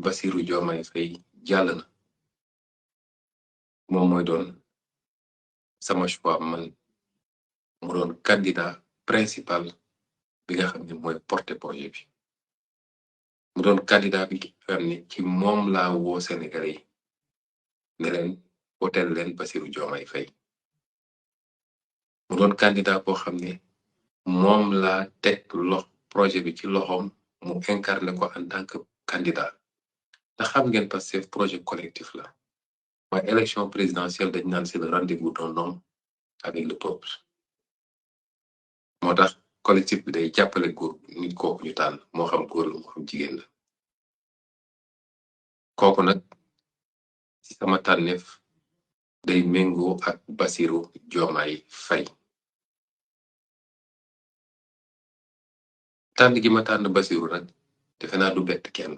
Bassirou Diomaye Faye jàll na moom mooy doon sama choix man mu doon candidat principal bi nga xam ne mooy porter projet bi mu doon candidat bi nga xam ne ci moom laa woo Sénégalais yi ne leen woteel leen Bassirou Diomaye Faye mu doon candidat boo xam ne moom laa teg projet bi ci loxoom mu incarné ko en tant que candidat ndax xam ngeen Pastef projet collectif la waaye élection présidentielle dañ naan c'est le rendez-vous d'un homme avec le peuple moo tax collectif bi day jàppale góor nit kooku ñu tànn moo xam góor la moo xam jigéen la kooku nag ci sama tànneef day méngoo ak Bassirou Diomaye Faye tànn gi ma tànn Bassirou nag defe naa du bett kenn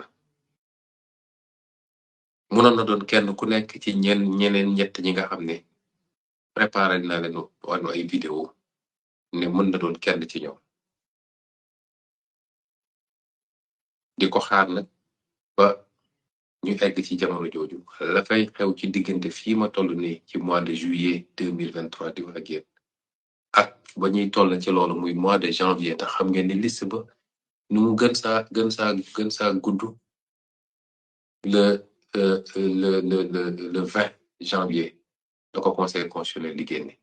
mënoon na doon kenn ku nekk ci ñeneen ñett ñi nga xam ne préparé naa leen wàllu ay vidéo ne mën na doon kenn ci ñoom di ko xaar nag ba ñu egg ci jamono jooju la fay xew ci diggante fii ma toll nii ci mois de juillet 2023 di wax ak yéen ak ba ñuy toll ci loolu muy mois de janvier tax xam ngeen ni liste ba nu mu gën saa gudd le 20 janvier da ko conseil constitutionnel di génne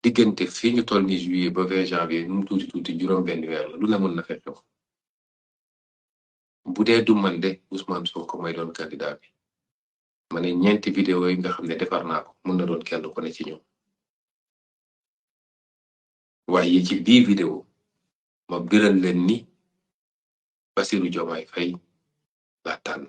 diggante fii ñu toll ni juillet ba 20 janvier nu mu tuuti juróom benn weer la lu ne mën na fay xew bu dee du man de Ousmane Sonko mooy doon candidat bi ma ne ñeenti vidéo yi nga xam ne defar naa ko mën na doon kenn ku ne ci ñoom waaye ci bii vidéo ma biral leen ni Bassirou Diomaye Faye laa tànn